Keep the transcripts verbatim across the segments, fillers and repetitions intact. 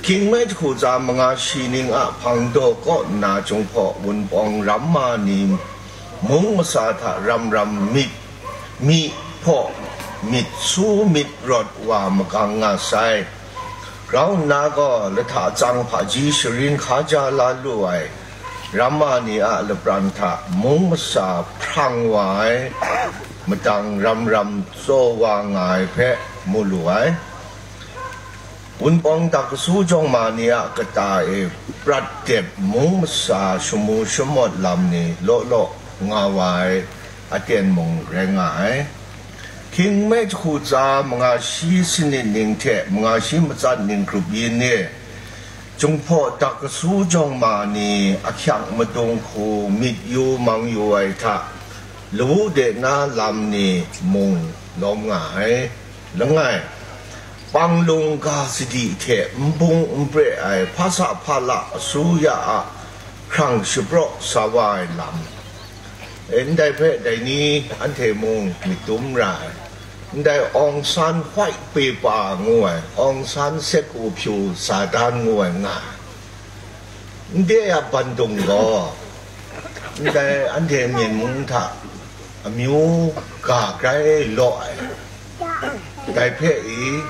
Hkying me jahku tsa manga shi ning a hpang daw kaw nna Jinghpaw Wunpawng ram ma ni mung masa hta ram ram myit, myi hpaw myit su myit rawt wa magang nga sai. Grau nna gaw lahta tsang hpaji sharin hkaja la lu ai ram ma ni a lapran hta mung masa hprang wa ai madang ram ram tsaw wa nga ai hpe mu lu ai. Wunpawng dakkasu jawng ma ni a kata e prat dep mung masa shamu shamawt lam ni law law nga wa ai aten mung rai nga ai. Hkying me jahku tsa manga shi sanit ning hte manga shi matsat ning grup yin e, Jinghpaw dakkasu jawng ma ni ahkyak madung hku myit yu mang yu ai hta, lawu de na lam ni mung lawm nga ai. Langai, panglung ga sadi hte nbung npre ai hpasa hpala asuya a hkrang shapraw sa wa ai lam. E, ndai hpe dai ni anhte mung myit dum ra ai. Ndai Aung San White Paper ngu ai, Aung San Sek U Pyu Sadan ngu ai nga ai. Ndai a bandung gaw, ndai anhte Myen mung hta amyu ga grai law ai, dai hpe i,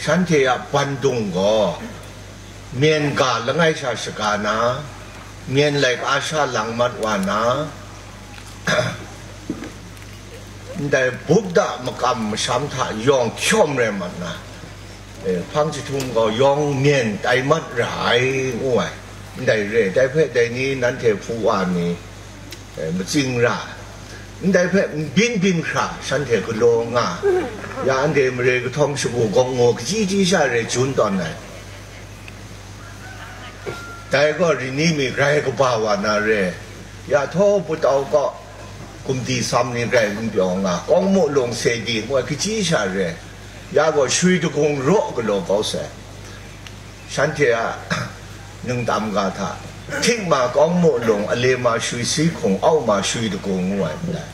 shanhte a bandung gaw, Myen ga langai sha shaga na, Myen laika sha lang mat wa na, ndai Buddha makam masham hta yawng hkyawm rai mat na, e, hpang jahtum gaw yawng myen tai mat ra ai, ngu ai. Ndai re, dai hpe dai ni nanhte hpu wa ni, e, matsing ra, ndai hpe nbyin byin hkra shanhte galaw nga, ya anhte mare kahtawng shagu gawk ngu, kaji ji sha re jun tawn ai. Dai gaw rini mi grai kaba wa na re, ya htaw putau kaw, kumti sam ni grai n pyaw nga, kawng mu lung se di ngu ai kaji sha re, ya gaw shui dagung raw galaw kau sai. Shanhte a ningtam ga hta, htik ma kawng mu lung, ale ma shui si hkung, au ma shui dagung ngu ai ndai.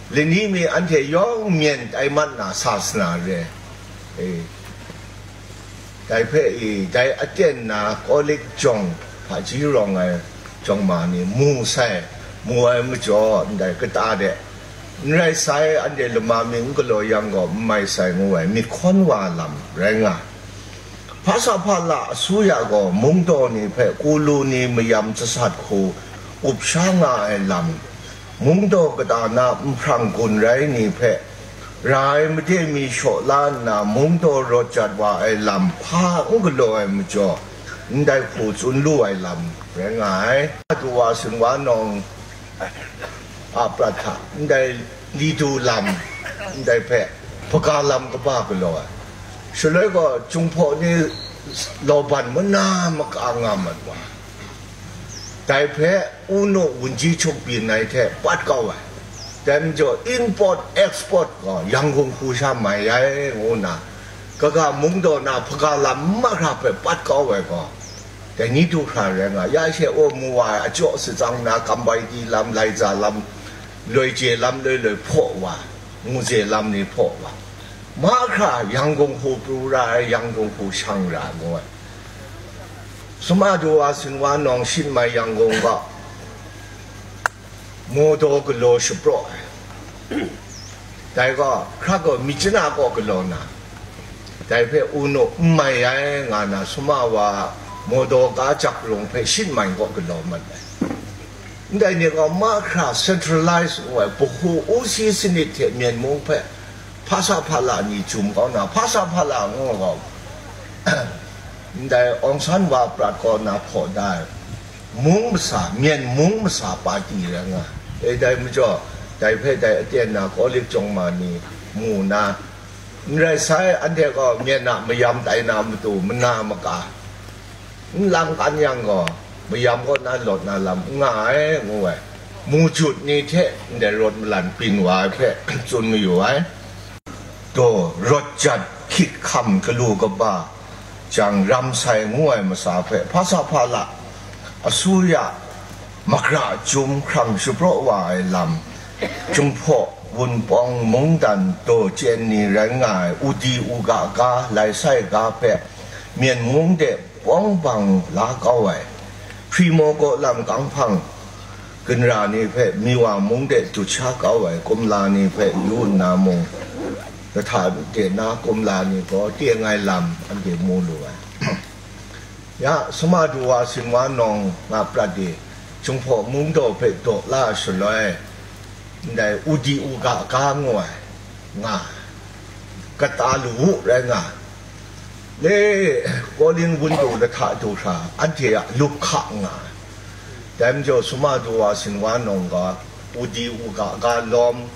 Lani mi anhte yawng myen tai mat na sa sana re, e, dai hpe i, dai aten na Kawlik jawng hpaji rawng ai jawng ma ni mu sai, mu ai majaw, ndai kata de n rai sai, anhte lama mi n galaw yang gaw, n mai sai, ngu ai myit hkawn wa lam rai nga ai. Hpasa hpala asuya gaw mungdaw ni hpe kulu ni mayam jasat hku up sha nga ai lam, mungdaw kata na nhprang gun rai ni hpe ra ai made mi shaw la nna, mungdaw rawt jat wa ai lam hpa n galaw ai majaw, ndai hku tsun lu ai lam rai nga ai. Adu wa sin wa nawng a prat hta ndai li du lam ndai hpe hpaga lam kaba galaw ai. Shaloi gaw Jinghpaw ni lauban mana maka nga mat wa, dai hpe unu wunji hkyuk byin ai hte pat kau ai. Dai majaw, import export gaw Yangon hku sha mai ai, ngu nna, kaga mungdaw na hpaga lam mahkra hpe pat kau ai gaw, dai ni du hkra rai nga, ya she aw mu wa ai, ajaw satsang na, kambai di lam, laiza lam, loi je lam loi loi hpaw wa, nguze lam ni hpaw wa, mahkra Yangon hku pru ra ai, Yangon hku shang ra, ngu ai. Sum a du wa sin wa nawng shin mai Yangon gaw, mawdaw galaw shapraw ai. Dai gaw, hkrak gaw, myit chana kaw galaw na, dai hpe unu n mai ai nga na, suma wa mawdaw ga jak rung hpe shin mai kaw galaw mat ai. Ndai ni gaw mahkra centralize ngu ai, Bahu usi sanit hte Myen mung hpe hpasa hpala ni jum kau na, hpasa hpala ngu gaw, ndai Aung San wa prat kaw na hpaw da ai, mung masa, Myen mung masa pati rai nga. E, dai majaw, dai hpe dai aten na Kawlik jawng ma ni mu na, n rai sai, anhte gaw Myen a mayam tai na matu mana maka n lang kan yang gaw, mayam kaw na lawt na lam n nga ai, ngu ai. Mu jut ni hte ndai rawt malan byin wa ai hpe tsun mayu ai. Daw rawt jat hkyit hkam galu kaba jang ram sai ngu ai masa hpe hpasa hpala asuya magra jum hkrang shapraw wa ai lam, Jinghpaw Wunpawng mungdan daw chyen ni rai nga ai udi uga ga, lai sai ga hpe Myen mung de pawng bang la kau ai, Hpri Maw Kaw Lam Kang Hpang ginra ni hpe Miwa mung de dut sha kau ai kumla ni hpe yu nna mung, lahta de na kumla ni gaw teng ai lam anhte mu lu ai. Ya, Sumadu wa Sinwa nawng nga prat e, Jinghpaw mung daw hpe daw la shaloi, ndai udi uga ga ngu ai, nga ai. Kata lawu rai nga ai. Le, Kawlin wundu lahta du hkra, anhte a lup hka nga ai. Dai majaw, Sumadu wa Sinwa nawng ga, udi uga ga lawm,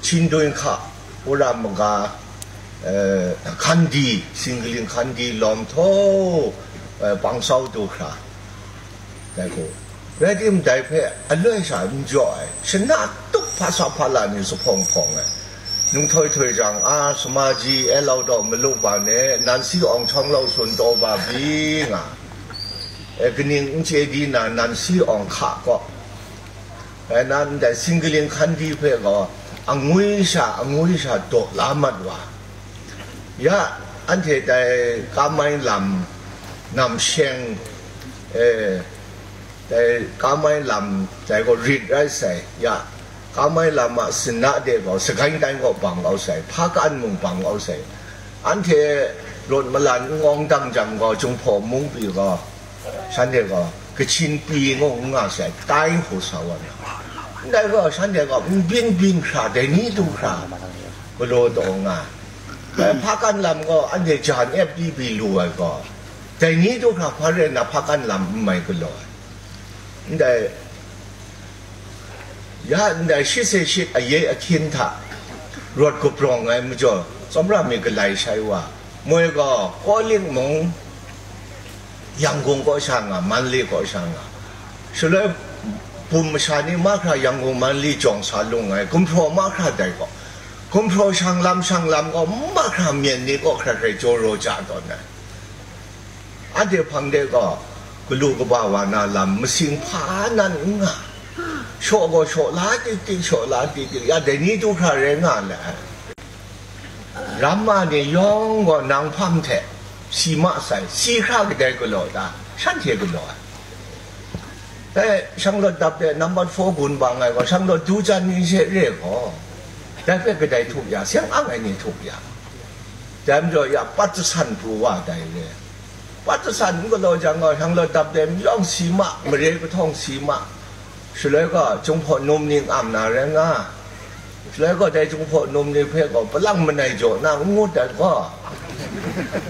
Chindun hka, Ura maga, eh, hkandi, singkaling hkandi lawm htaw, eh, bang sau du hkra, dai hku. Rai tim, dai hpe aloi sha n jaw ai, shana tup hpasa hpala ni zuphpawng hpawng ai. Nung htoi htoi jang, a, Suma ji, e lau daw malu ba ne, nan si awng htawng lau sun taw ba bi nga, e, kaning n chye di na, nan si awng hka kaw. Rai nna, ndai singkaling hkandi hpe gaw, angwi sha, angwi sha daw la mat wa. Ya, anhte dai Kamai lam, Namsheng, e, dai Kamai lam, dai gaw rit rai sai, ya, Kamai lam a sinna de gaw, Sagaing tai gaw bang kau sai, Hpakan mung bang kau sai. Anhte rawt malan n awng dang jang gaw, Jinghpaw mung pyi gaw, shanhte gaw Kachin pyi ngu n nga sai, tai hku sa wa na. Ndai gaw, shanhte gaw n byin byin hkra, dai ni du hkra, galaw taw nga ai. Dai Hpakan lam gaw, anhte jan F D B lu ai gaw, dai ni du hkra, hpa rai nna Hpakan lam n mai galaw ai. Ndai, ya ndai shit se shit aye ahkyin hta rawt guprawng ai majaw, tsawmra mi galai shai wa, moi gaw, Kawlik mung, Yanggung kaw sha nga, Manli kaw sha nga, shaloi bum masha ni mahkra Yanggung Manli jawng sa lung ai, gumhpraw mahkra dai gaw, gumhpraw shang lam shang lam gaw, mahkra myen ni kaw hkrai hkrai jaw raw ja tawn ai. Anhte hpang de gaw, galu kaba wa na lam masing hpa nan n nga, shaw gaw shaw la tik tik, shaw la tik tik, ya dai ni du hkra rai nga le ai. Ramma ni yawng gaw nang hpang hte si ma sai, si hkra kadai galaw ta, shanhte galaw ai. Dai shanglawt dap de nambat four gun bang ai gaw, shanglawt du jan ni she re gaw, dai hpe kadai htup ya, seng ang ai ni htup ya. Dai majaw ya, pat jasan pru wa dai re. Pat jasan n galaw jang gaw, shanglawt dap de yawng si ma, mare kahtawng si ma, shaloi gaw, Jinghpaw num ni n am na rai nga. Shaloi gaw, dai Jinghpaw num ni hpe gaw, palang manai jaw na n ngut dat gaw,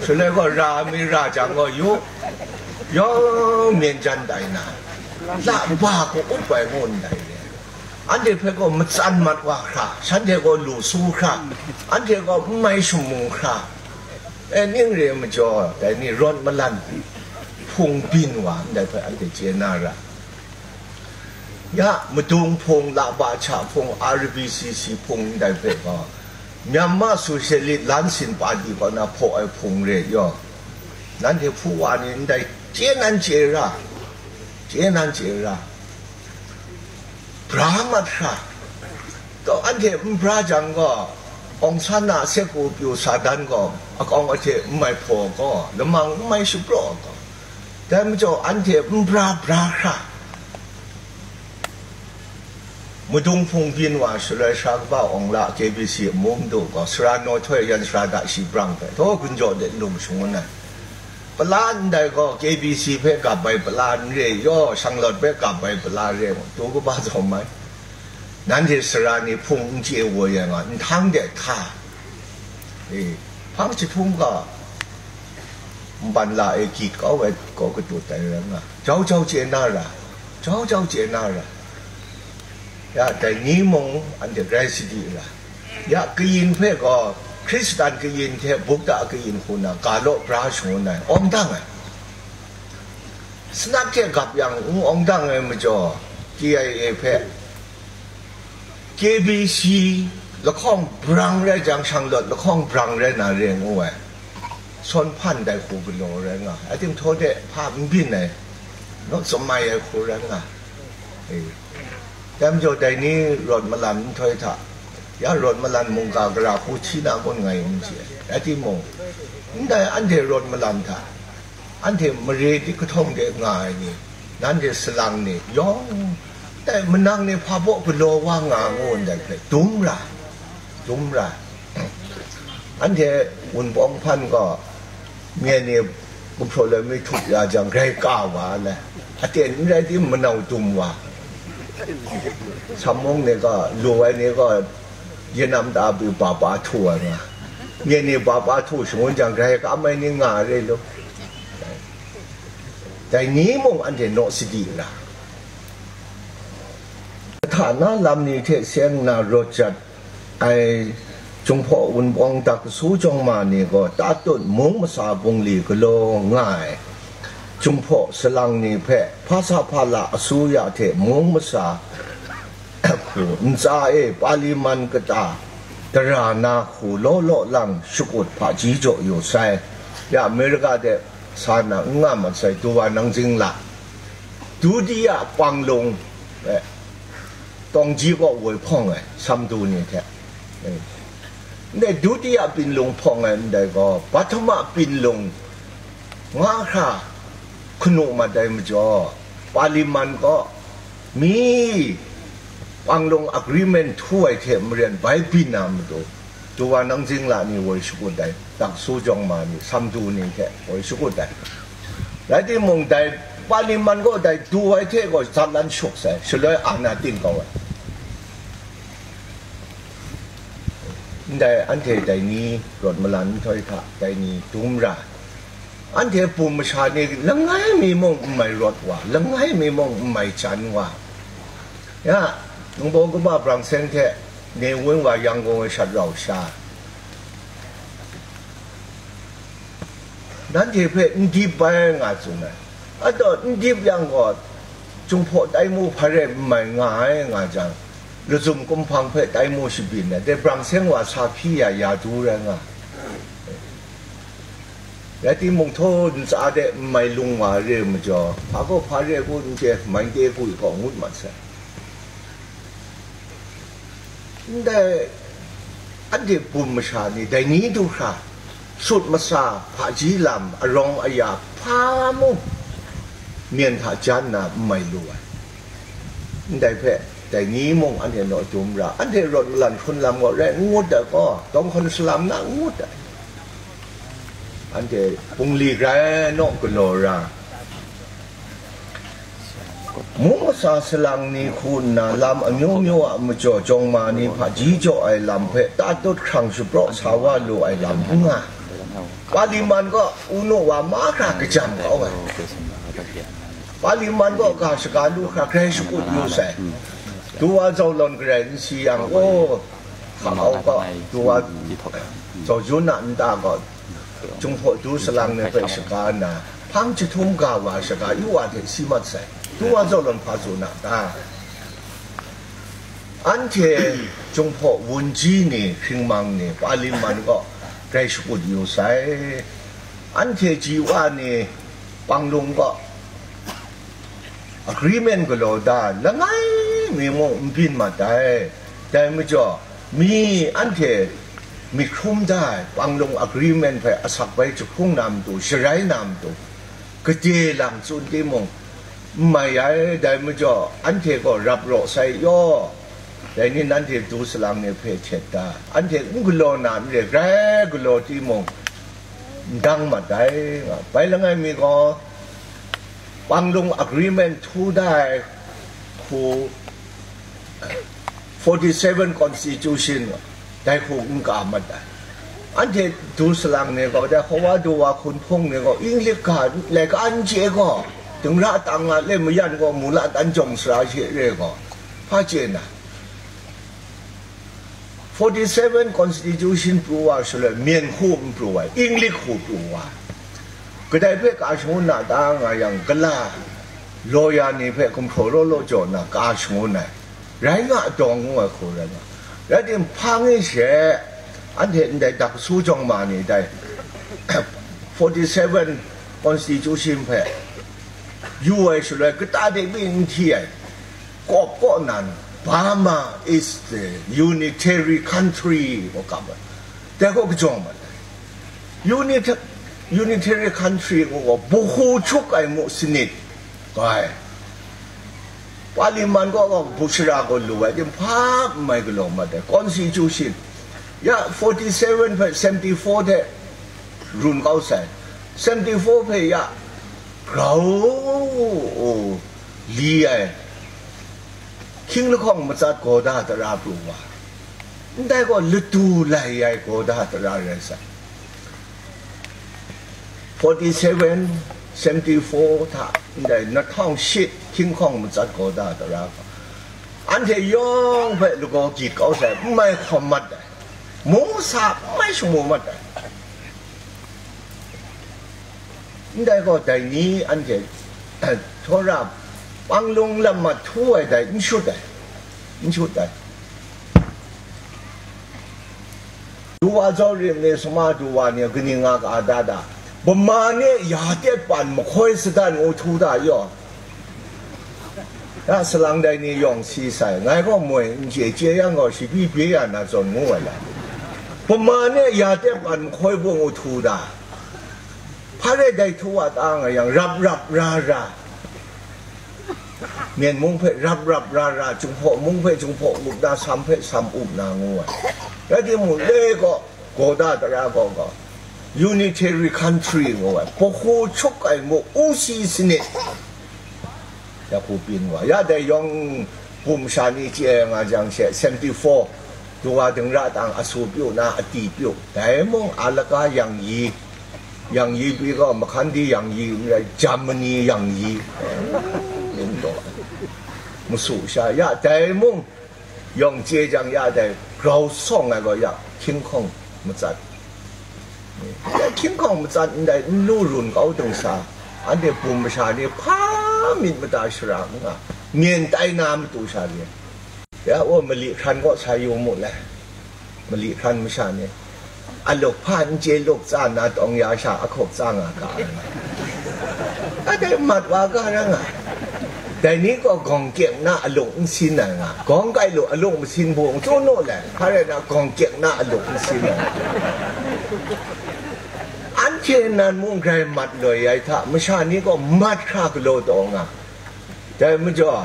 shaloi gaw, ra mi ra jang gaw, yu, yawng myen jan tai na, la ba kaw up ai ngu ndai re. Anhte hpe gaw matsan mat wa hkra, shanhte gaw lu su hkra, anhte gaw n mai shamung hkra, e, ning re ai majaw, dai ni rawt malan hpung byin wa ndai hpe anhte chye na ra. Ya, Madung hpung, Laba Cha hpung, R B C C hpung ndai hpe gaw, Myanmar Socialist Lansin Party kaw na hpaw ai hpung re yaw, nanhte hpu wa ni ndai chye nan chye ra, chye nan chye ra, bra mat hkra, taw anhte n bra jang gaw, Aung San a sekku pyu sa dan gaw, akawng ahte n mai hpaw gaw, lamang n mai shapraw gaw, dai majaw anhte n bra bra hkra, Madung hpung byin wa shaloi, sara kaba awng la, K B C amu madu gaw, sara naw htoi yan sara da shi brang hpe, htaw gun jaw let lung shangun ai. Pala ndai gaw, K B C hpe gap ai pala n re yaw, shanglawt hpe gap ai pala re, du kaba zawn mai. Nanhte sara ni hpung n chye woi ai nga, nhtang de hta, e, hpang jahtum ga, nban la e gyit kau ai kaw katut ai rai nga, jau jau chye na ra, jau jau chye na ra. Ya, dai ni mung anhte grai sadi ra. Ya, kayin hpe gaw, Hkristan kayin hte Buddha kayin hku na ga law bra shangun ai, awng dang ai. Sanat hte gap yang n awng dang ai majaw, K I A hpe, K B C lahkawng brang rai jang, shanglawt lahkawng brang rai na re ngu ai. Sawn hpan dai hku galaw rai nga, ating htaw de hpa n byin ai, naw tsun mai ai hku rai nga. E, dai majaw dai ni rawt malan nhtoi hta, ya rawt malan mungga gara hku hti na kun ngai n chye ai. Rai timung, ndai anhte rawt malan hta, Anhte mare di kahtawng de nga ai ni, nanhte salang ni yawng, dai manang ni hpa baw galaw wa nga ngu ndai hpe dum ra, dum ra. Anhte wunpawng hpan gaw, nye ni gumhpraw loi mi htup ya jang, grai ka wa ai, aten n rai tim, manau dum wa, sammung ni gaw, lu ai ni gaw, yanam ta bi ba ba htu ai nga, nye ni ba ba htu shangun jang, grai ka mai ni nga ai re lu. Dai ni mung anhte naw sadi ra. Hta na lam ni hte seng na rawt jat ai Jinghpaw Wunpawng Dak Su Jawng Ma ni gaw tatut mung masa bungli galaw nga ai Jinghpaw salang ni hpe hpa sa hpa la asuya hte mung masa hku ntsa e pali man kata dara na hku law law lang shakut hpaji jaw yu sai. Ya Amerika de sa na n nga mat sai, Duwa Nang Zingla, Dudiya Panglung, eh, Tawngji kaw woi hpawng ai, Samdu ni hte. Eh, ndai Dudiya Pinlung hpawng ai ndai gaw, Pahtama Pinlung nga hkra hkanu mat ai majaw, Paliman kaw mi Panglung Agreement htu ai hte maren bai byin na matu, Duwa Nang Zingla ni woi shakut ai, Dak Su Jawng Ma ni, Samdu ni hte woi shakut ai. Rai timung, dai Paliman kaw dai du ai hte gaw zatlan shuk sai, shaloi ana ting kau ai. Ndai anhte dai ni rawt malan nhtoi hta dai ni dum ra. Anhte bum masha ni langai mi mung n mai rawt wa, langai mi mung n mai jan wa. Ya, ningbaw kaba brang seng hte ne wun wa Yangon e shat rau sha, nanhte hpe n dip bai nga tsun ai. Ataw n dip yang gaw, Jinghpaw tai mu hpa rai n mai nga ai nga jang, lazum kumhpang hpe tai mu shabyin ai, dai brang seng wa sa hpyi ya, ya du rai nga. Rai timung, htaw ntsa de n mai lung wa re majaw, hpa gaw hpa re gun n chye, mai de gwi gaw ngut mat sai. Ndai anhte bum masha ni dai ni du hkra, sut masa, hpaji lam, arawng aya, hpa mung myen hta jan na n mai lu ai. Ndai hpe, dai ni mung anhte naw dum ra, anhte rawt malan hkrun lam gaw rai n ngut ai gaw, dawng hkawn salam na n ngut ai. Anhte bungli grai naw galaw ra, mung masa salang ni hku nna lam amyu myu a majaw jawng ma ni hpaji jaw ai lam hpe tatut hkrang shapraw sa wa lu ai lam n nga. Paliman gaw unu wa mahkra kajam kau ai. Paliman gaw ga shaga lu hkra grai shakut yu sai. Duwa zau lawn garai n si yang, o, hka au gaw, duwa zau jun a nta gaw, Jinghpaw du salang ni hpe shaga nna, hpang jahtum ga wa shaga yu wa hte si mat sai. Duwa zau lawn hpa tsun a ta? Anhte Jinghpaw wunji ni, hpring mang ni, Paliman gaw grai shakut yu sai. Anhte ji wa ni, Panglung gaw agreement galaw da, langai mi mung n byin mat ai. Dai majaw, mi anhte myit hkrum da ai Panglung agreement hpe asak bai jahkung na matu, sharai na matu, gade lang tsun timung, n mai ai. Dai majaw, anhte gaw rap raw sai yaw, dai ni nanhte du salang ni hpe htet da, anhte n galaw na n re, grai galaw timung, n dang mat ai nga. Bai langai mi gaw, Panglung Agreement htu da ai hku, forty seven Constitution, dai hku n ka mat ai. Anhte du salang ni gaw, dai hkawa du wa hkun hpung ni gaw, Inglik ga laika n chye gaw, dingra tang a le mayan gaw, mula dan jawng sara hte re gaw, hpa chye na? Forty seven Constitution pru wa shaloi, myen hku n pru ai, Inglik hku pru wa. Kadai hpe ka shangun na ta nga yang, gala lawyer ni hpe gumhpraw law law jaw nna ka shangun ai, rai nga dawng ngu ai hku rai nga. Rai timung, hpang e she, anhte ndai dak su jawng ma ni dai forty seven Constitution hpe yu ai shaloi, kata de pyi n hti ai. Kawp kaw nan, Burma is the unitary country, ngu kap ai. Dai gaw kajawng mat ai. Unita-, Unitary country ngu gaw, buhu chuk ai mu sanit, bai. Parliament gaw, gaw bushara gaw lu ai, din hpa n mai galaw mat ai, constitution. Ya, forty seven hpe seventy four hte run kau sai, seventy four hpe ya grau li ai, hkying lahkawng matsat gawda tara pru wa, ndai gaw latu lai ai gawda tara rai sai. Forty seven, seventy four hta ndai nahtawng shit hkying lahkawng matsat gawda tara ga, anhte yawng hpe lagaw gyit kau sai, n mai hkawm mat ai, mung masa n mai shamu mat ai. Ndai gaw, dai ni anhte, eh, Tora panglung lam mat htu ai dai, n shut ai, n shut ai. Duwa zau rim ni, suma duwa ni, kaning nga ka da da, bama ni ya tet pan mahkoi sadan ngu htu da yaw. Ya salang dai ni yawng si sai, ngai gaw moi n chye, chye yang gaw, shi byi bye ya na zawn ngu ai la. Bama ni ya tet pan mahkoi bung u htu da. Hpa rai dai htu wa ta nga yang, rap rap ra ra. Myen mung hpe rap rap ra ra, Jinghpaw mung hpe Jinghpaw up na, Sam hpe Sam up na ngu ai. Rai timung, le gaw, gawda tara gaw gaw, unitary country ngu ai, pahu chuk ai mu, usi sanit. Ya hku pyin wa, ya dai yawng bum sha ni chye nga jang she, seventy four, duwa dingra tang asu pyu na, ati pyu, dai mung alaka yang yi, yang yi pyi gaw, mahkan di yang yi n rai, Germany yang yi, masu sha, ya dai mung, yawng chye jang ya dai grau sawng ai gaw ya hkying hkawng matsat. Ya hkying hkawng matsat ndai n lu run kau dingsa, anhte bum masha ni hpa myit mada shara n nga, myen tai na matu sha re. Ya wa mali hkran kaw sa yu mu le, mali hkran masha ni. Aluk hpa n chye luk tsa na tawng ya sha ahkawk tsa nga ga ai. Adai mat wa ga ra nga. Dai ni gaw gawng kyeng na aluk n sin ai nga. Gawng kai lu aluk masin bu n tsun nu le. Hpa rai na gawng kyeng na aluk n sin ai. Anhte nan mung grai mat loi ai hta, masha ni gaw mat hkra galaw taw nga. Dai majaw,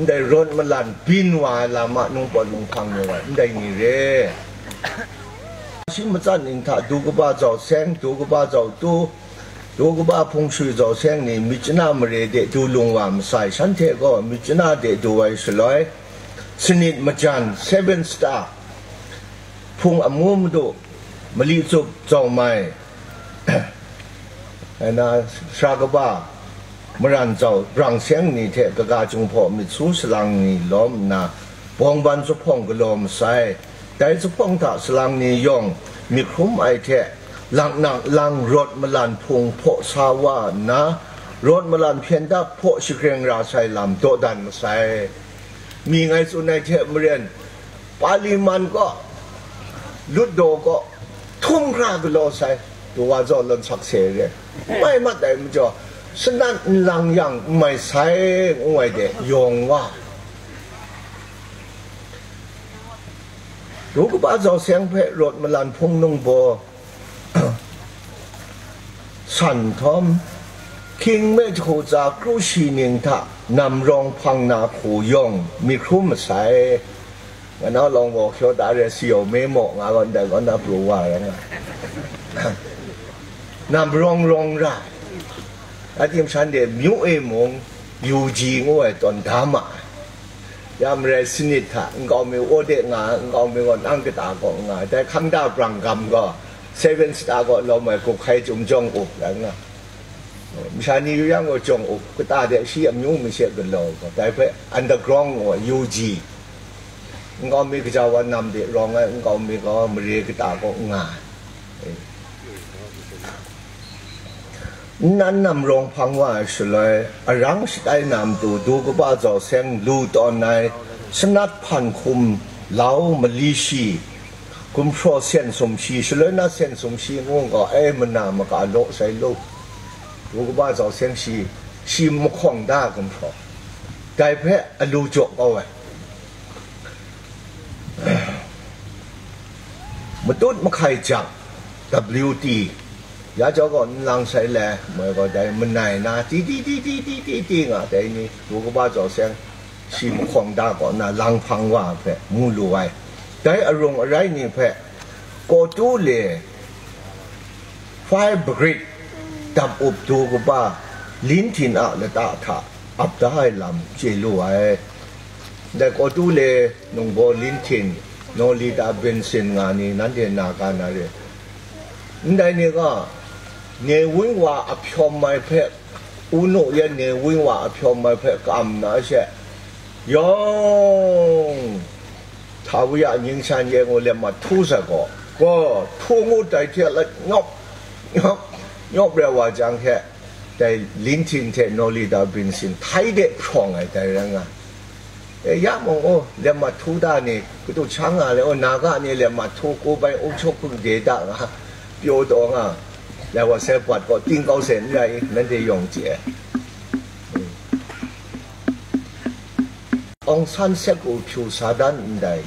ndai rawt malan byin wa ai lam a nungpawt nunghpang ni rai, ndai ni re. Shi matsan ning hta du kaba zau seng, du kaba zau tu, du kaba hpung shui zau seng ni myit chana mare de du lung wa masai, shanhte gaw myit chana de du ai shaloi, sanit majan, seven star, hpung amu madu, mali tsup zau mai, ai na, sara kaba, maran zau, brang seng ni hte kaga Jinghpaw myit su salang ni lawm nna, bawng ban zuphpawng galaw masai. Dai zuphpawng hta salang ni yawng myit hkrum ai hte, lang nang lang rawt malan hpung hpaw sa wa nna, rawt malan hpyen dap hpaw shagreng ra sai lam dawdan masai. Mi ngai tsun ai hte maren, Paliman kaw, Lutdaw kaw, htum hkra galaw sai, Duwa Zaw lawn sakse re. Mai mat ai majaw, sanat nlang yang n mai sai, ngu ai de, yawng wa. Ru kaba zau seng hpe rawt malan hpung nung baw, san htawm, hkying me jahku tsa kru shi ning hta namrawng hpang na hku yawng myit hkrum masai. Nganau lawng baw hkyaw da re, sayau me maw nga gaw ndai gaw na pru wa ai nga. Namrawng rawng ra ai. Atim shan de myu e mung, yu ji ngu ai tawn da ma ai. Ya marai sanit hta nkau mi aw de nga ai, nkau mi gaw nang kata kaw nga ai. Dai hkang da brang gam gaw, seven star kaw lawm ai gup hkai chyum jawng up rai nga. Masha ni yu yang gaw jawng up, kata de shi amyu mi she galaw gaw, dai hpe underground gaw yu ji. Nkau mi kaja wa nam de rawng ai, nkau mi gaw mare kata kaw nga ai. Nnan namrawng hpang wa ai shaloi, arang shatai na matu du kaba zau seng lu tawn ai, sanat hpan hkum lau mali shi, gumhpraw sen sum shi, shaloi na sen sum shi ngu gaw, ai mana maka law sai lu. Du kaba zau seng shi, shi mahkawng da gumhpraw. Dai hpe alu jaw kau ai. Matut mahkai jang, W T, Ya jau gaw n lang sai le, moi gaw dai manai na, ti ti ti ti ti ti ti nga dai ni, du kaba jau seng, shi mahkawng da kaw na lang hpang wa hpe mu lu ai. Dai arung arai ni hpe, Kawtu le, fire brigade dap up du kaba, lintin a lata hta ap da ai lam chye lu ai. Dai Kawtu le, Nungbaw lintin, Nolita Benson nga ni, nanhte na ga na re. Ndai ni ga, ne wing wa a hpyawm ai hpe, unu yan ne wing wa a hpyawm ai hpe kam na she, yawng, Htawiya Nyingshan ye ngu lem ma htu sa gaw, gaw, htu ngut dai hte la nyawp, nyawp, nyawp rai wa jang hte, dai lintin hte Nolita Benson htai de hprawng ai dai rai nga. E, ya mung, o, lem ma htu da ni, katu shang nga le, o, naga ni lem ma htu ku bai, um chuk kung de da nga, pyaw taw nga, lai wa sai bat gaw, ting kau sai n rai, nanhte yawng chye ai. Aung San sek u hpyu sa dan ndai,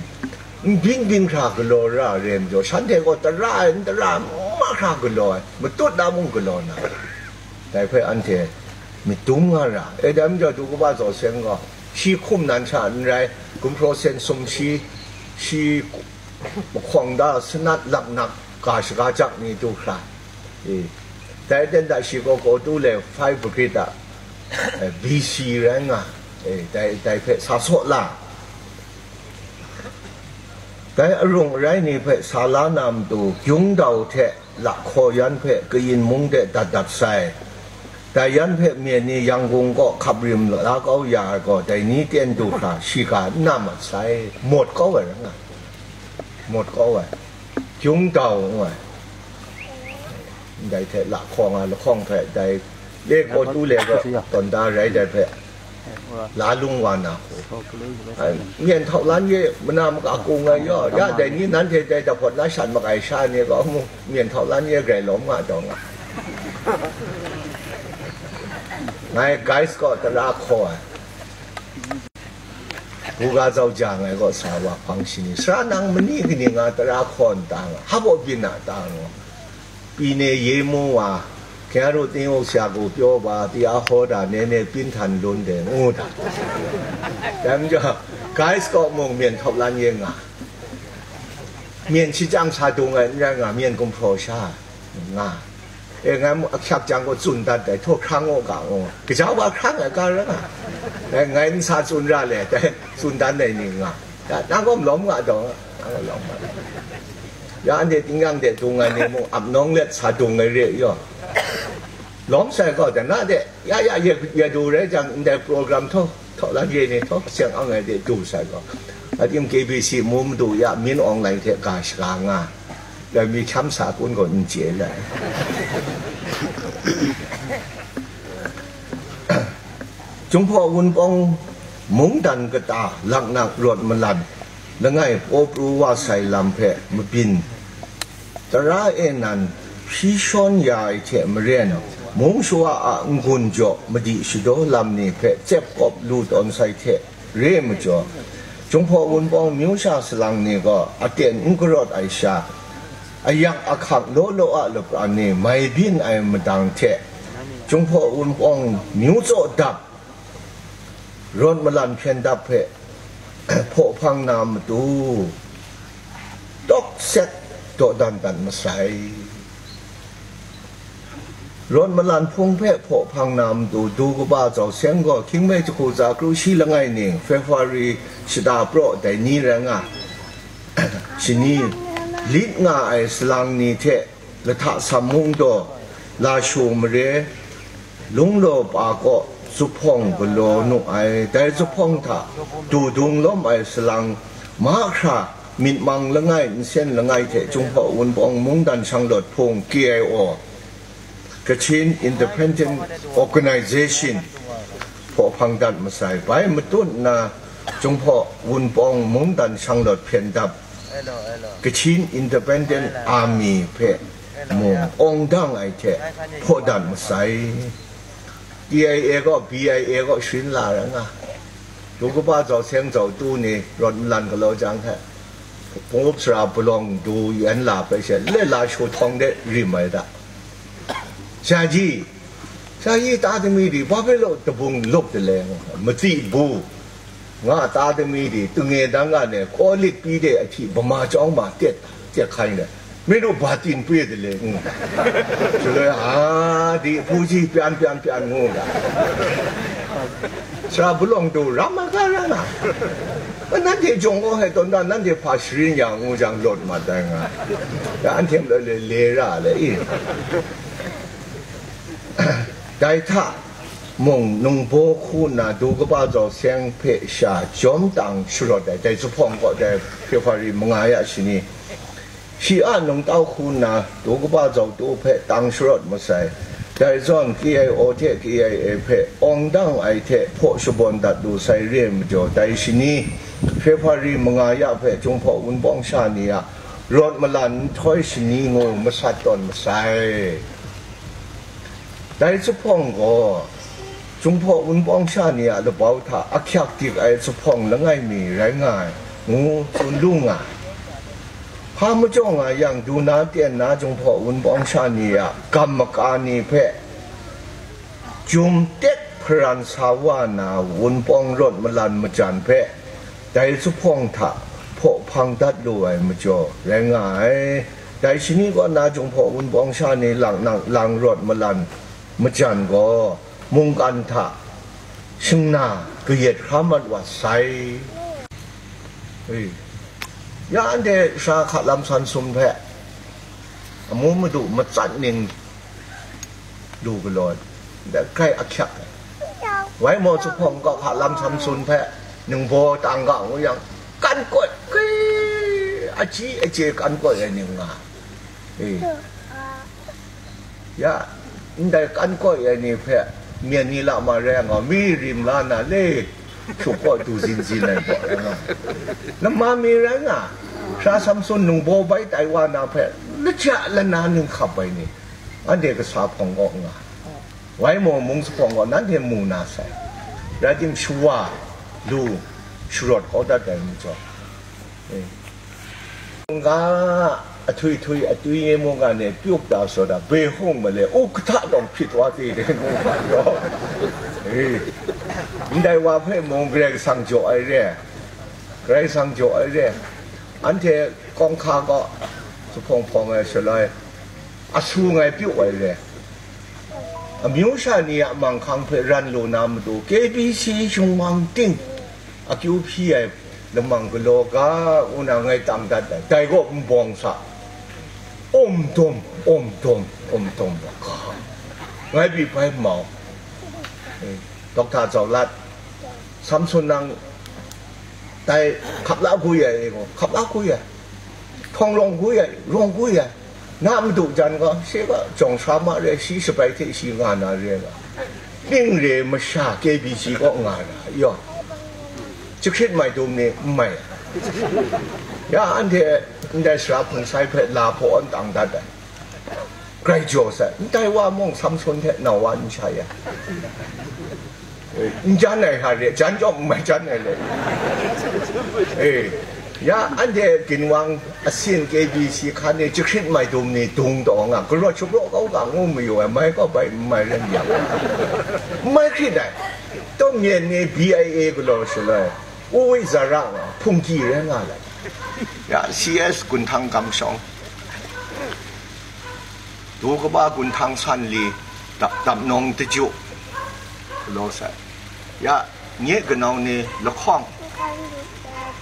n byin byin hkra galaw ra re majaw, shanhte gaw tara ai, n tara ai, mahkra galaw ai, matut na mung galaw na, dai hpe anhte myit dum nga ra. E, dai majaw, du kaba zaw seng gaw, shi hkum nan sha n rai, gumhpraw sen sumshi, shi mahkawng da sanat laknak ga shaga jak ni du hkra, e, dai ten da shi gaw Kawtu le fai brigade a, e, B C rai nga, e, dai, dai hpe sa saw la. Dai arung arai ni hpe sa la na matu, Gyungdau hte Lahkaw yan hpe kayin mung de dat dat sai. Dai yan hpe myen ni Yangon kaw hkap rim la kau ya ai gaw, dai ni ten du hkra shiga n na mat sai, mawt kau ai rai nga, mawt kau ai, Gyungdau ngu ai. Ndai hte Lahkaw nga lahkawng hpe dai le Kawtu le gaw tawn da rai dai hpe, la lung wa na hku. Ai, myen htau lan ye mana maka kung ai yaw, ya dai ni nanhte dai dahpawt na shan makai sha ni gaw mu, myen htau lan ye grai lawm nga taw nga. Ngai guys gaw tara hkaw ai. Buga zau ja ngai gaw sa wa hpang shani, sara nang mani kaning nga tara hkaw n ta nga, hap aw byin a ta nga. Pyi ne ye mu wa, kya ru ting u sha ku pyaw ba, ti a hkaw da ne ne pyin htan lun de ngu da. Dai majaw, guys kaw mung myen htawk lan ye nga. Myen shajang sa dung ai n rai nga, myen gumhpraw sha nga. E, ngai mu ahkyak jang gaw tsun dat dai, htaw hkrang u ga ngu. Gaja wa hkrang ai ga rai nga. Dai, ngai n sa tsun ra le, dai, tsun dan dai ni nga. Ya, nang gaw malawm nga daw, nang gaw lawm nga. Ya, anhte tingnyang de dung ai ni mung, ap nawng let sa dung ai re yaw. Lawm sai gaw, dana de, ya, ya, ye, ye du rai jang, ndai program htaw, htaw lan ye ni htaw, seng ang ai de du sai gaw. Ating K B C mu madu ya, min awng lai hte ga shaga nga. Dai mi hkyam sa kun gaw n chye lai. Jinghpaw Wunpawng mungdan kata laknak rawt malan langai paw pru wa sai lam hpe mabyin tara e nan hpyi shawn ya ai hte maren, mung shawa a n-gun jaw madi shadaw lam ni hpe tsep kawp lu tawn sai hte re ai majaw, Jinghpaw Wunpawng myu sha salang ni gaw aten n karawt ai sha, ayak ahkak law law a lapran ni mai byin ai madang hte, Jinghpaw Wunpawng myu tsaw dap rawt malan hpyen dap hpe hpaw hpang na matu, tawk set dawdan dan masai. Rawt malan hpung hpe hpaw hpang na matu du kaba zau seng gaw, hkying mi jahku za kru shi langai ning, February shada praw dai ni rai nga, shani lit nga ai salang ni hte lahta sam mung daw, lashu mare, lunglaw pa kaw zuphpawng galaw nu ai. Dai zuphpawng hta du dung lawm ai salang mahkra, myit mang langai, nsen langai hte Jinghpaw Wunpawng mungdan shanglawt hpung, K I O, Kachin Independent Organization, hpaw hpang dat masai. Bai matut nna, Jinghpaw Wunpawng mungdan shanglawt hpyen dap, Kachin Independent Army hpe mung awng dang ai hte hpaw dat masai. T I A gaw, B I A gaw sharin la ra nga. Du kaba zau seng zau tu ni rawt malan galaw jang hte, Pungup sara palawng du yan la hpe she, le lashu htawng de rim ai da. Shaji, shaji ta dami di, ba hpe law dabung lup de le, mati bu, nga ta dami di, tunge dang ga ne, kawlik pi de ahti, bama chyawng ma tet, tet hkai ne, mi nu ba tin pye de le, ngu. Shaloi, a, di, hpu ji pyan, pyan, pyan, ngu da. Sara bulawng du, ram ma ga ra na. Nanhte jawng gaw hai tawn da, nanhte hpa sharin ya, ngu jang, lawt mat ai nga. Ya, anhte loi le, le ra le, i. Dai hta mung nungbaw hku nna du kaba zau seng hpe sha jawm tang sharawt ai, dai zuphpawng kaw dai February manga ya shani, shi a nungtau hku nna du kaba zau tu hpe tang sharawt masai. Dai zawn K I O hte K I A hpe awng dang ai hte hpaw shabawn dat lu sai re ai majaw, dai shani February manga ya hpe Jinghpaw Wunpawng sha ni a rawt malan nhtoi shani ngu masat tawn masai. Dai zuphpawng gaw, Jinghpaw Wunpawng sha ni a labau hta ahkyak dik ai zuphpawng langai mi rai nga ai, ngu tsun lu nga ai. Hpa majaw nga yang, du na ten na Jinghpaw Wunpawng sha ni a gam maka ni hpe, jum tek hparan sa wa na Wunpawng rawt malan majan hpe, dai zuphpawng hta hpaw hpang dat lu ai majaw rai nga ai. Dai shani kaw na Jinghpaw Wunpawng sha ni lang nang lang rawt malan majan gaw, mungkan hta shingna kayat hkra mat wa sai. Ei, ya anhte sara hka lam san sum hpe amu madu matsat ning lu galaw ai, ndai grai ahkyak ai. Wai maw, zuphpawng kaw hka lam san sum hpe ningbaw tang ga ngu yang, kan koi, grai, aji aje kan koi ai ning nga. Ei. Ya, ndai kan koi ai ni hpe, myen ni la ma rai nga, mi rim la na le, hkyuk kaw du zin zin ai gaw rai nga. Nama mi rai nga, sara Samson ningbaw bai tai wa na hpe, laja lana ning hkap ai ni, anhte kasa hpawng kaw nga. Wai maw, mung zuphpawng kaw nanhte mu na sai. Rai tim, shawa lu sharawt kau dat ai majaw, eh, nga, ahtui htui, atui e mungga ne, pyuk da sawda, behung ma le, u kahta tawng hpyit wa te de, ngu ga yaw. Eh, ndai wa hpe mung Karai Kasang jaw ai re, Karai Kasang jaw ai re. Anhte kawng hka kaw, zuphpawng hpawng ai shaloi, asu ngai pyu ai re. Amyu sha ni a manghkang hpe ran lu na matu, K B C shingwang ting akyu hpyi ai lamang galaw ga, ngu na ngai tang dat ai. Dai gaw nbawng sa, um dum, um dum, um dum, ga, ngai pyi bai mau. Eh, Dokta Zau Lat, Samson nang dai hkap la gwi ai, e gaw, hkap la gwi ai, htawng rawng gwi ai, rawng gwi ai, na madu jan gaw, shi gaw jawng sara ma re, shi shabai hte shi nga na re nga, ning re masha K B C kaw nga na, yaw, jahkrit mai dum ni n mai ai. Ya, anhte ndai sara hpung sai hpe la hpaw awn tang dat ai. Grai jaw sai, ndai wa mung Samson hte nau wa n sha ya. Eh, n jan ai hka re, jan chyawm n mai jan ai le. Eh, ya, anhte ginwang asin K B C hkan e jahkrit mai dum ni dung taw nga, garawt shapraw kau ga ngu mayu ai, mai kau bai n mai rai yang, n mai hkrit ai. Taw myen ni B I A galaw shaloi, u wi zara nga, hpungki rai nga lai. Ya, C S Gunhtang Gamshawng, du kaba Gunhtang Sanli, dap, dap nawng Daju, galaw sai. Ya, nye kanau ni lahkawng,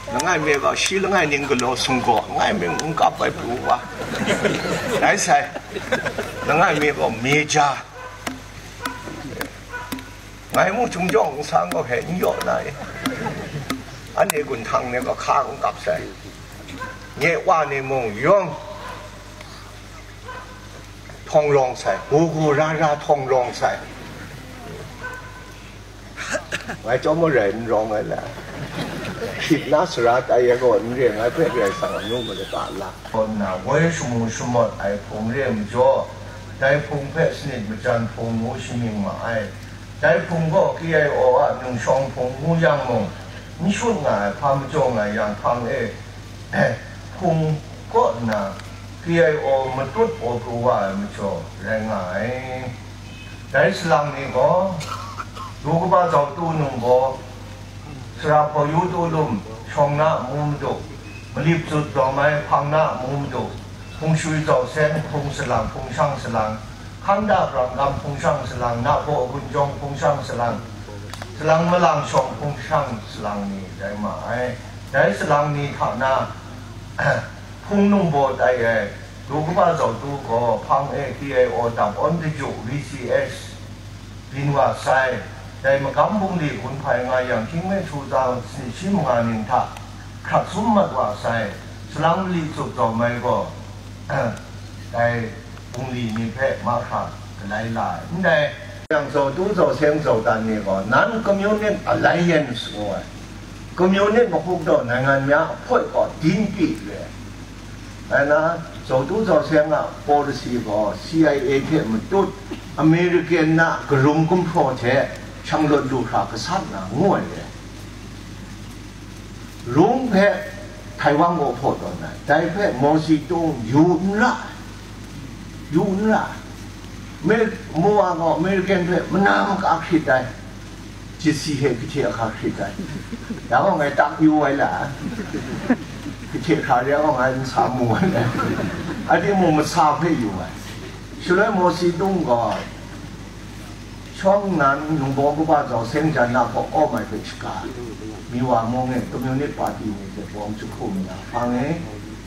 langai mi gaw shi langai ning galaw sunggaw, langai mi n kap ai pru wa, rai sai, langai mi gaw meja, ngai mung htung jawng nsang gaw hpe n yaw na e, anhte Gunhtang ni gaw hka n kap sai, nye wa ni mung yawng htawng rawng sai, gu gu ra ra htawng rawng sai. Ngai chyawm marai n rawng ai la, hkyit na sara tai ai gaw n re, ngai hpe Karai Kasang amyu malata la. Kaw nna, woi shamu shamawt ai hpung re ai majaw, dai hpung hpe sanit majan hpung ngu shamying ma ai. Dai hpung gaw K I O a nungshawng hpung ngu yang mung, n shut nga ai hpa majaw nga yang hpang e, hpung kaw nna, P I O matut paw pru wa ai majaw rai nga ai. Dai salang ni gaw, du kaba zau tu nungbaw, sara hpaw yu tu lum, shawng na mu madu, malip zut dawm ai hpang na mu madu, hpung shui zau seng, hpung salang, hpung shang salang, hkang da brang gam, hpung shang salang, na baw gun jawng, hpung shang salang, salang malang shawng, hpung shang salang ni rai ma ai. Dai salang ni hta na, hpung nungbaw tai ai, du kaba zau tu gaw, hpang e P I O dap awn daju V C S, byin wa sai. Dai magam bungli gun hpai nga yang, hkying me htu za sani shi manga ning hta hkrat sum mat wa sai. Salang mali tsup taw mai gaw, dai bungli ni hpe mahkra galai la ai. Ndai yang zau tu zau seng zau dan ni gaw, Non Communist Alliance ngu ai, คอมมิวนิสต์ mahkuk daw နိုင်ငံများအဖွဲ့ gaw dinpyi re ai. Rai na, zau tu zau seng a policy gaw C I A hte matut, American na karum gumhpraw hte shanglawt lu hkra gasat na ngu ai re. Rung hpe Taiwan gaw hpaw tawn ai, dai hpe Mao Zedong yu n ra ai, yu n ra ai. Amer-, Mawa gaw American hpe mana maka hkrit ai, jisi hte kahte hkra hkrit ai. Ya gaw ngai tak yu ai la, kahte hkra re gaw ngai nsa mu ai la, a timung masa hpe yu ai. Shaloi Mao Zedong gaw, shawng nnan nungbaw kaba zau seng jan na hpaw kawm ai hpe shaga, Miwa mung e, Communist Party ni hte bawng jahku mi na hpang e,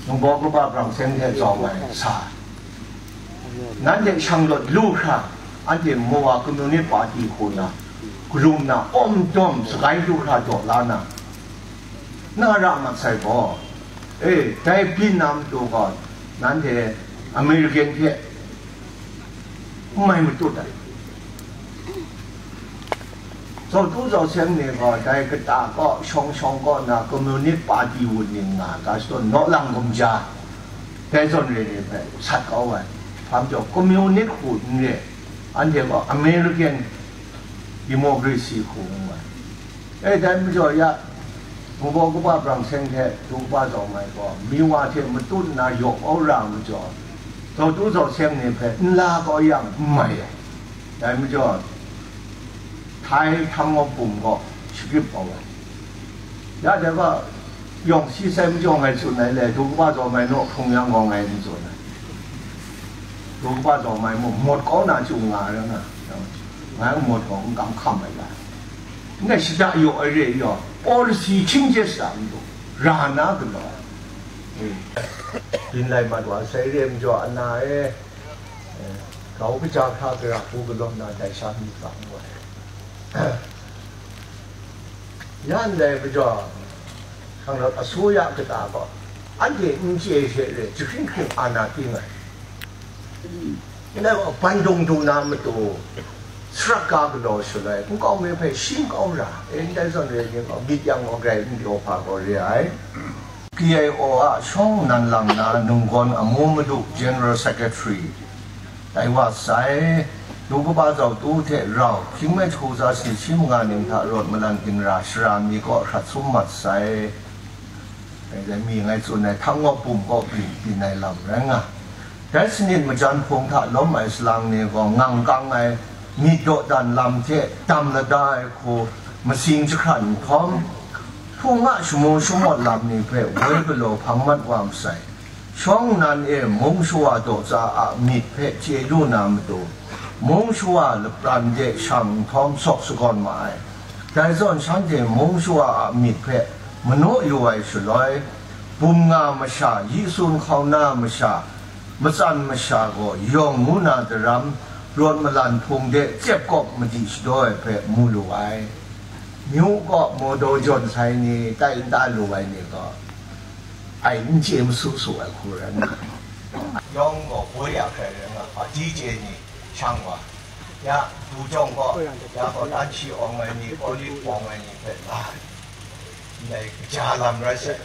nungbaw kaba brang seng hte zawng ai sa, nanhte shanglawt lu hkra, anhte Mawa Communist Party hku na, karum na, awm dawm sagai lu hkra daw la na, na ra mat sai gaw, e, dai byin na matu gaw, nanhte American hte n mai matut ai. Zau tu zau seng ni gaw, dai kata kaw, shawng shawng kaw na Communist Party wun ning nga ga shadawn naw lang gumja, dai zawn re ni hpe sat kau ai. Hpa majaw, Communist hku n re, anhte gaw American Democracy hku ngu ai. E, dai majaw ya, nungbaw kaba brang seng hte du kaba zawng ai gaw, Miwa hte matut nna yaw kau ra ai majaw, zau tu zau seng ni hpe n la kau yang n mai ai. Dai majaw, Thai Htang Ngawp Bum gaw shagrip kau ai. Ya dai gaw, yawng si sai majaw ngai tsun ai le, du kaba zawng ai naw hkrung yang gaw ngai n tsun ai. Du kaba zawng ai mung mawt kau na chyu nga ai rai nga, ngai mawt gaw n kam hkam ai la. Ndai shada yaw ai re yaw, policy changes a matu, ra na galaw ai. Byin lai mat wa sai re majaw, ana e, grau kaja hkra gara hku galaw na dai sha mi tsang wa ai. Ya ndai majaw, shanglawt asuya kata gaw, anhte n chye hte re, jahkring hkring ana ting ai. Ndai gaw, bandung du na matu, sarak ga galaw shaloi, nkau mi hpe shi nkau ra, e, ndai zawn re ni gaw, myit yang gaw grai n pyaw hpa gaw re ai. P I O a shawng nan lang na nunggawn amu madu General Secretary, tai wa sai, du kaba zau tu hte rau, hkying me jahku za sani shi manga ning hta rawt malan ginra sara mi kaw hkrat sum mat sai. Dai mi ngai tsun ai, Htang Ngawp Bum kaw byin, byin ai lam rai nga. Dai sanit majan hpung hta lawm ai salang ni gaw ngang kang ai, myit dawdan lam hte dam lada ai hku masing jahkran nhtawm, hpung a shamu shamawt lam ni hpe woi galaw hpang mat wa masai. Shawng nnan e mung shawa daw tsa a myit hpe chye lu na matu, mung shawa lapran de shang nhtawm sawk sagawn ma ai. Dai zawn shanhte mung shawa a myit hpe manaw yu ai shaloi, bum nga masha, yi sun hkau na masha, matsan masha gaw yawng ngu na daram, rawt malan hpung de tsep kawp madi shadaw ai hpe mu lu ai. Myu kaw mawdaw jawn sai ni, tai nta lu ai ni gaw, ai n chye masu su ai hku rai nga. Yawng gaw boi ya hkrai rai nga, a di chye ni shang wa, ya du jawng gaw, ya gaw dan shi awng ai ni, kawli awng ai ni hpe la ai. Ndai kaja lam rai sai.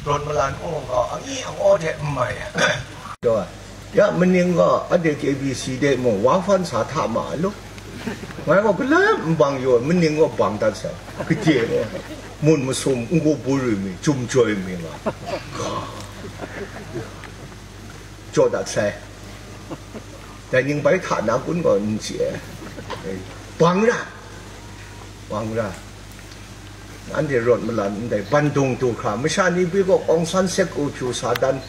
Rawt malan ngu gaw, angyi angaw hte n mai ai. Ya, maning gaw, anhte K B C de mung, wa fan sa hta ma ai lu. Ngai gaw, galem nbang yaw, maning gaw bang dat sai. Kaje gaw, mun masum, n-gu buri mi, jum joi mi nga. jaw dat sai. Dai ning bai hta na kun gaw n chye ai. Bang ra, bang ra. Anhte rawt malan ndai bandung du hkra, masha ni pyi gaw Aung San sekku hpyu sa dan,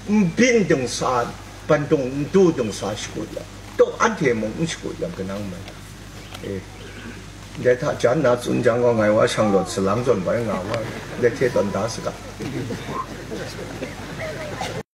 n byin dung sa, bandung n du dung sa shakut la, taw anhte mung n shakut yang kanang mai. E, dai hta jan na tsun jang gaw, ngai wa shang lawt salang zawn bai nga wa, dai hte tawn da saga.